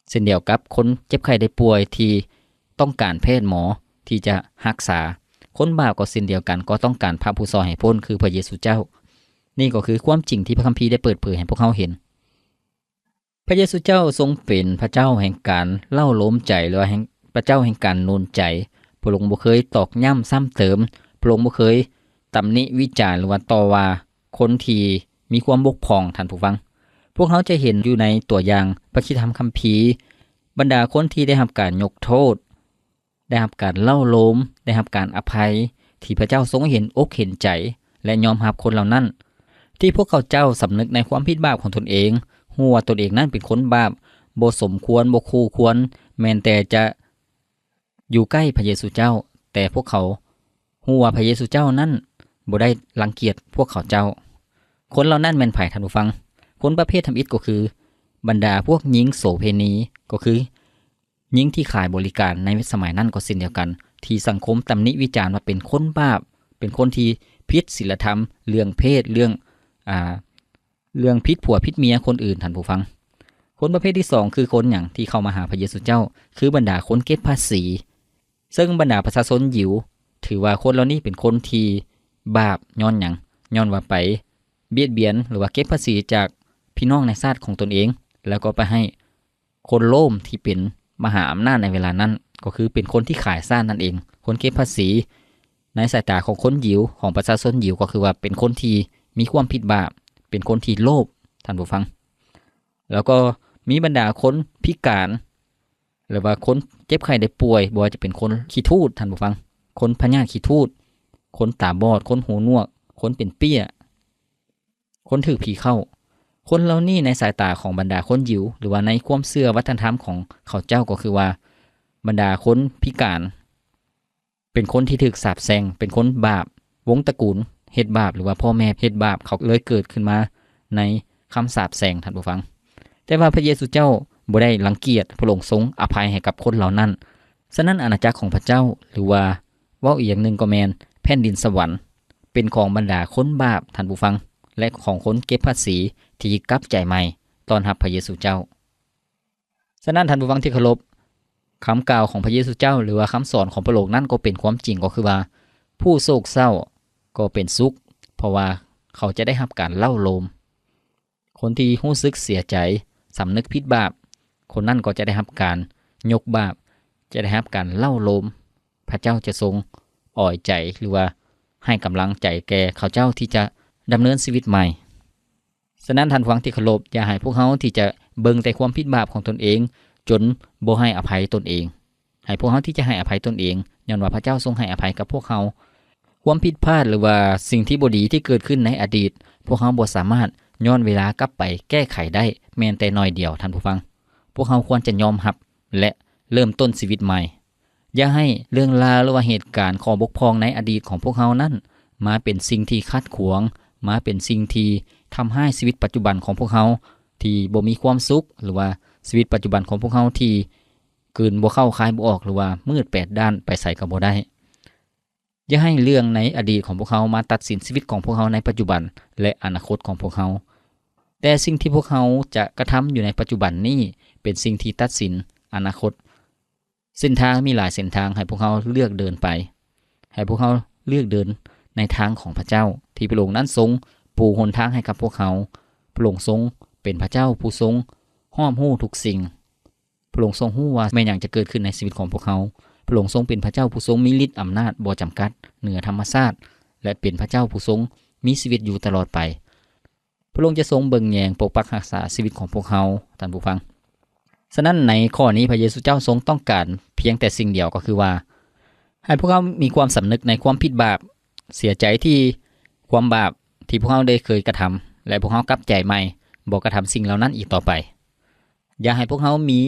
ເຊັ່ນດຽວກັບຄົນເຈັບໄຂ້ໄດ້ປ່ວຍທີ່ຕ້ອງການແພດໝໍທີ່ຈະຮັກສາ, ຄົນບາບກໍເຊັ່ນດຽວກັນ ກໍຕ້ອງການພະຜູ້ຊ່ອຍໃຫ້ພົ້ນ ຄືພະເຢຊູເຈົ້າ. ນີ້ກໍຄືຄວາມຈິງທີ່ພະຄຳພີໄດ້ເປີດເຜີຍໃຫ້ພວກເຮົາເຫັນ. ພະເຢຊູເຈົ້າຊົງເປັນພະເຈົ້າແຫ່ງການເລົ້າໂລມໃຈ ຫຼືວ່າແຫ່ງ ພະເຈົ້າແຫ່ງການໜູນໃຈ. ພະອົງບໍ່ເຄີຍຕອກຢ້ຳຊ້ຳເຕີມ, ພະອົງບໍ່ເຄີຍຕຳໜິວິຈານ ຫຼືວ່າຕໍ່ວ່າຄົນທີ່ມີຄວາມບົກຜ່ອງ, ທ່ານຜູ້ຟັງ. ພວກເຮົາຈະເຫັນຢູ່ໃນຕົວຢ່າງພະຄຣິສຕະທຳຄຳພີ, ບັນດາຄົນທີ່ໄດ້ຮັບການຍົກໂທດ, ໄດ້ຮັບການເລົ່າໂລມ, ໄດ້ຮັບການອະໄພ, ທີ່ພະເຈົ້າຊົງເຫັນອົກເຫັນໃຈ ແລະ ຍອມຮັບຄົນເຫຼົ່ານັ້ນ, ທີ່ພວກເຂົາເຈົ້າສຳນຶກໃນຄວາມຜິດບາບຂອງຕົນເອງ, ຮູ້ວ່າຕົນເອງນັ້ນເປັນຄົນບາບ, ບໍ່ສົມຄວນ, ບໍ່ຄູ່ຄວນ, ແມ່ນແຕ່ຈະ ຢູ່ໃກ້ພະເຢຊູເຈົ້າ, ແຕ່ພວກເຂົາຮູ້ວ່າພະເຢຊູເຈົ້ານັ້ນບໍ່ໄດ້ລັງກຽດພວກເຂົາເຈົ້າ. ຄົນເຫຼົ່ານັ້ນແມ່ນໃຜ, ທ່ານຜູ້ຟັງ? ຄົນປະເພດທຳອິດກໍຄືບັນດາພວກຍິງໂສເພນີ, ກໍຄືຍິງທີ່ຂາຍບໍລິການໃນສະໄໝນັ້ນກໍເຊັ່ນດຽວກັນ, ທີ່ສັງຄົມຕຳໜິວິຈານວ່າເປັນຄົນບາບ, ເປັນຄົນທີ່ຜິດສິນລະທຳເລື່ອງເພດ, ເລື່ອງ ອາ ເລື່ອງຜິດຜົວຜິດເມຍຄົນອື່ນ, ທ່ານຜູ້ຟັງ. ຄົນປະເພດທີສອງຄືຄົນຫຍັງທີ່ເຂົ້າມາຫາພະເຢຊູເຈົ້າ? ຄືບັນດາຄົນເກັບພາສີ, ເຊິ່ງບັນດາປະຊາຊົນຢິວຖືວ່າຄົນເຫຼົ່ານີ້ເປັນຄົນທີ່ບາບ. ຍ້ອນຫຍັງ? ຍ້ອນວ່າໄປບຽດບຽນ ຫຼືວ່າເກັບພາສີຈາກພີ່ນ້ອງໃນຊາດຂອງຕົນເອງ, ແລ້ວກໍໄປໃຫ້ ຄົນໂລມທີ່ເປັນມະຫາອຳນາດໃນເວລານັ້ນ, ກໍຄືເປັນຄົນທີ່ຂາຍຊາດນັ້ນເອງ. ຄົນເກັບພາສີໃນສາຍຕາຂອງຄົນຢິວ, ຂອງປະຊາຊົນຢິວ, ກໍຄືວ່າເປັນຄົນທີ່ມີຄວາມຜິດບາບ, ເປັນຄົນທີ່ໂລບ, ທ່ານຜູ້ຟັງ. ແລ້ວກໍມີບັນດາຄົນພິການ ຫຼືວ່າຄົນເຈັບໄຂ້ໄດ້ປ່ວຍ, ບໍ່ວ່າຈະເປັນຄົນຂີ້ທູດ, ທ່ານຜູ້ຟັງ, ຄົນພະຍາດຂີ້ທູດ, ຄົນຕາບອດ, ຄົນຫູໜວກ, ຄົນເປັນເປ້ຍ, ຄົນຖືກຜີເຂົ້າ. ຄົນເຫຼົ່ານີ້ໃນສາຍຕາຂອງບັນດາຄົນຢິວ ຫຼືວ່າໃນຄວາມເຊື່ອວັດທະນະທຳຂອງເຂົາເຈົ້າ ກໍຄືວ່າບັນດາຄົນພິການ ເປັນຄົນທີ່ຖືກສາບແຊ່ງ, ເປັນຄົນບາບ, ວົງຕະກູນເຮັດບາບ ຫຼືວ່າພໍ່ແມ່ເຮັດບາບ, ເຂົາເລີຍເກີດຂຶ້ນມາໃນຄຳສາບແຊ່ງ, ທ່ານຜູ້ຟັງ. ແຕ່ວ່າພະເຢຊູເຈົ້າ ບໍ່ໄດ້ລັງກຽດ, ພະອົງຊົງອະໄພໃຫ້ກັບຄົນເຫຼົ່ານັ້ນ. ສະນັ້ນ ອານາຈັກຂອງພະເຈົ້າ ຫຼືວ່າເວົ້າອີກຢ່າງໜຶ່ງກໍແມ່ນແຜ່ນດິນສະຫວັນ ເປັນຂອງບັນດາຄົນບາບ, ທ່ານຜູ້ຟັງ, ແລະ ຂອງຄົນເກັບພາສີທີ່ກັບໃຈໃໝ່ຕ້ອນຮັບພະເຢຊູເຈົ້າ. ສະນັ້ນ ທ່ານຜູ້ຟັງທີ່ເຄົາລົບ, ຄຳກ່າວຂອງພະເຢຊູເຈົ້າ ຫຼືວ່າຄຳສອນຂອງພະໂລກນັ້ນກໍເປັນຄວາມຈິງ, ກໍຄືວ່າ ຜູ້ໂສກເສົ້າກໍເປັນສຸກ, ເພາະວ່າເຂົາຈະໄດ້ຮັບການເລົ້າໂລມ. ຄົນທີ່ຮູ້ສຶກເສຍໃຈ, ສຳນຶກຜິດບາບ, ຄົນນັ້ນກໍຈະໄດ້ຮັບການຍົກບາບ, ຈະໄດ້ຮັບການເລົ້າໂລມ. ພະເຈົ້າຈະຊົງອອຍໃຈ ຫຼືວ່າໃຫ້ກຳລັງໃຈແກ່ເຂົາເຈົ້າທີ່ຈະດຳເນີນຊີວິດໃໝ່. ສະນັ້ນ ທ່ານຜູ້ຟັງທີ່ເຄົາລົບ, ຢ່າໃຫ້ພວກເຮົາທີ່ຈະເບິ່ງແຕ່ຄວາມຜິດບາບຂອງຕົນເອງ ຈົນບໍ່ໃຫ້ອະໄພຕົນເອງ. ໃຫ້ພວກເຮົາທີ່ຈະໃຫ້ອະໄພຕົນເອງ, ຍ້ອນວ່າພະເຈົ້າຊົງໃຫ້ອະໄພກັບພວກເຮົາ. ຄວາມຜິດພາດ ຫຼືວ່າສິ່ງທີ່ບໍ່ດີທີ່ເກີດຂຶ້ນໃນອະດີດ, ພວກເຮົາບໍ່ສາມາດຍ້ອນເວລາກັບໄປແກ້ໄຂໄດ້ແມ່ນແຕ່ໜ້ອຍດຽວ, ທ່ານຜູ້ຟັງ. ພວກເຮົາຄວນຈະຍອມຮັບ ແລະ ເລີ່ມຕົ້ນຊີວິດໃໝ່. ຢ່າໃຫ້ເລື່ອງລາວ ຫຼືວ່າເຫດການຂໍ້ບົກຜ່ອງໃນອະດີດຂອງພວກເຮົານັ້ນ ມາເປັນສິ່ງທີ່ຂັດຂວາງ, ມາເປັນສິ່ງທີ່ທຳຮ້າຍຊີວິດປັດຈຸບັນຂອງພວກເຮົາ ທີ່ບໍ່ມີຄວາມສຸກ, ຫຼືວ່າຊີວິດປັດຈຸບັນຂອງພວກເຮົາທີ່ກືນບໍ່ເຂົ້າຄາຍບໍ່ອອກ ຫຼືວ່າມືດແປດດ້ານ ໄປໃສກໍບໍ່ໄດ້. ຢ່າໃຫ້ເລື່ອງໃນອະດີດຂອງພວກເຮົາມາຕັດສິນຊີວິດຂອງພວກເຮົາໃນປັດຈຸບັນ ແລະ ອະນາຄົດຂອງພວກເຮົາ. ແຕ່ສິ່ງທີ່ພວກເຮົາຈະກະທຳຢູ່ໃນປັດຈຸບັນນີ້ ເປັນສິ່ງທີ່ຕັດສິນອະນາຄົດ. ເສັ້ນທາງມີຫຼາຍເສັ້ນທາງໃຫ້ພວກເຮົາເລືອກເດີນໄປ. ໃຫ້ພວກເຮົາເລືອກເດີນໃນທາງຂອງພະເຈົ້າ ທີ່ພະອົງນັ້ນຊົງປູຫົນທາງໃຫ້ກັບພວກເຮົາ. ພະອົງຊົງເປັນພະເຈົ້າຜູ້ຊົງຮອບຮູ້ທຸກສິ່ງ. ພະອົງຊົງຮູ້ວ່າແມ່ນຫຍັງຈະເກີດຂຶ້ນໃນຊີວິດຂອງພວກເຮົາ. ພະອົງຊົງເປັນພະເຈົ້າຜູ້ຊົງມີລິດອຳນາດບໍ່ຈຳກັດເໜືອທຳມະຊາດ ແລະ ເປັນພະເຈົ້າຜູ້ຊົງມີຊີວິດຢູ່ຕະຫຼອດໄປ. ພະອົງຈະຊົງເບິ່ງແຍງປົກປັກຮັກສາຊີວິດຂອງພວກເຮົາ, ທ່ານຜູ້ຟັງ. ສະນັ້ນ ໃນຂໍ້ນີ້ ພະເຢຊູເຈົ້າຊົງຕ້ອງການພຽງແຕ່ສິ່ງດຽວ, ກໍຄືວ່າ ໃຫ້ພວກເຮົາມີຄວາມສຳນຶກໃນຄວາມຜິດບາບ, ເສຍໃຈທີ່ຄວາມບາບທີ່ພວກເຮົາໄດ້ເຄີຍກະທຳ ແລະ ພວກເຮົາກັບໃຈໃໝ່, ບໍ່ກະທຳສິ່ງເຫຼົ່ານັ້ນອີກຕໍ່ໄປ. ຢ່າໃຫ້ພວກເຮົາມີ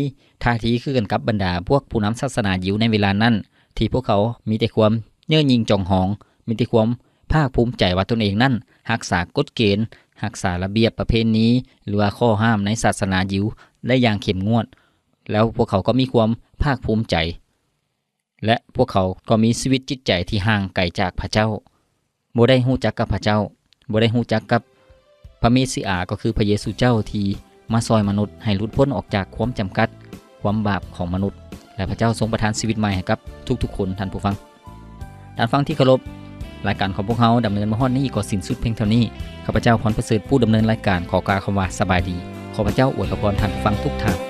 ທ່າທີຄືກັນກັບບັນດາພວກຜູ້ນຳສາສະໜາຢິວໃນເວລານັ້ນ, ທີ່ພວກເຂົາມີແຕ່ຄວາມເຍີ້ຍຍິງຈອງຫອງ, ມີແຕ່ຄວາມພາກພູມໃຈວ່າຕົນເອງນັ້ນຮັກສາກົດເກນ, ຮັກສາລະບຽບປະເພນີ ຫຼືວ່າຂໍ້ຫ້າມໃນສາສະໜາຢິວໄດ້ຢ່າງເຂັ້ມງວດ, ແລ້ວພວກເຂົາກໍມີຄວາມພາກພູມໃຈ ແລະ ພວກເຂົາກໍມີຊີວິດຈິດໃຈທີ່ຫ່າງໄກຈາກພະເຈົ້າ, ບໍ່ໄດ້ຮູ້ຈັກກັບພະເຈົ້າ, ບໍ່ໄດ້ຮູ້ຈັກກັບພະເມຊິອາ, ກໍຄືພະເຢຊູເຈົ້າທີ່ມາຊ່ອຍມະນຸດໃຫ້ຫຼຸດພົ້ນອອກຈາກຄວາມຈຳກັດ, ຄວາມບາບຂອງມະນຸດ, ແລະ ພະເຈົ້າຊົງປະທານຊີວິດໃໝ່ໃຫ້ກັບທຸກໆຄົນ, ທ່ານຜູ້ຟັງ. ທ່ານຟັງທີ່ເຄົາລົບ, ລາຍການຂອງພວກເຮົາດຳເນີນມາຮອດນີ້ກໍສິ້ນສຸດພຽງເທົ່ານີ້. ຂ້າພະເຈົ້າ ພອນປະເສີດ ຜູ້ດຳເນີນລາຍການ ຂໍກ່າວຄຳວ່າສະບາຍດີ. ຂໍພະເຈົ້າອວຍພະພອນທ່ານຜູ້ຟັງທຸກທ່ານ.